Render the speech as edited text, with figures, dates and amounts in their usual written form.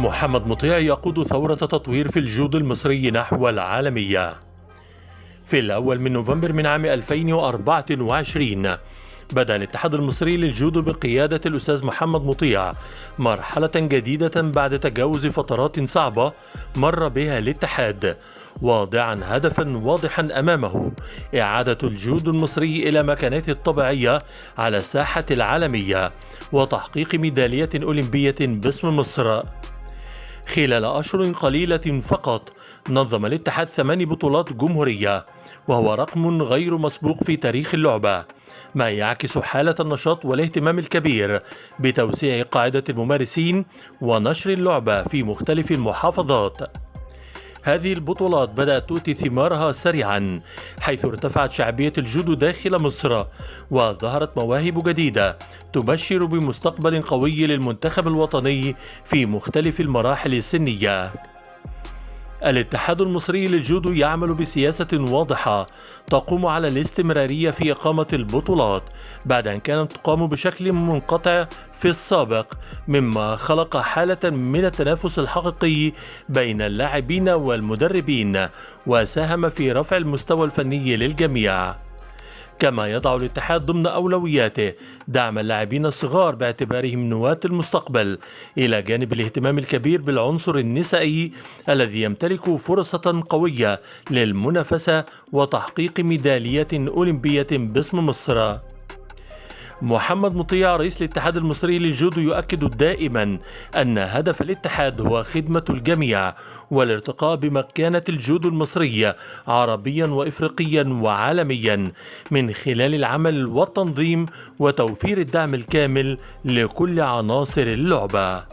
محمد مطيع يقود ثورة تطوير في الجودو المصري نحو العالمية. في الأول من نوفمبر من عام 2024 بدأ الاتحاد المصري للجودو بقيادة الأستاذ محمد مطيع مرحلة جديدة بعد تجاوز فترات صعبة مر بها الاتحاد، واضعا هدفا واضحا أمامه: إعادة الجودو المصري إلى مكانته الطبيعية على الساحة العالمية وتحقيق ميدالية أولمبية باسم مصر. خلال أشهر قليلة فقط نظم الاتحاد 8 بطولات جمهورية، وهو رقم غير مسبوق في تاريخ اللعبة، ما يعكس حالة النشاط والاهتمام الكبير بتوسيع قاعدة الممارسين ونشر اللعبة في مختلف المحافظات. هذه البطولات بدأت تؤتي ثمارها سريعا، حيث ارتفعت شعبية الجودو داخل مصر وظهرت مواهب جديدة تبشر بمستقبل قوي للمنتخب الوطني في مختلف المراحل السنية. الاتحاد المصري للجودو يعمل بسياسة واضحة تقوم على الاستمرارية في إقامة البطولات بعد أن كانت تقام بشكل منقطع في السابق، مما خلق حالة من التنافس الحقيقي بين اللاعبين والمدربين وساهم في رفع المستوى الفني للجميع. كما يضع الاتحاد ضمن أولوياته دعم اللاعبين الصغار باعتبارهم نواة المستقبل، إلى جانب الاهتمام الكبير بالعنصر النسائي الذي يمتلك فرصة قوية للمنافسة وتحقيق ميدالية أولمبية باسم مصر. محمد مطيع رئيس الاتحاد المصري للجودو يؤكد دائما أن هدف الاتحاد هو خدمة الجميع والارتقاء بمكانة الجودو المصري عربيا وإفريقيا وعالميا من خلال العمل والتنظيم وتوفير الدعم الكامل لكل عناصر اللعبة.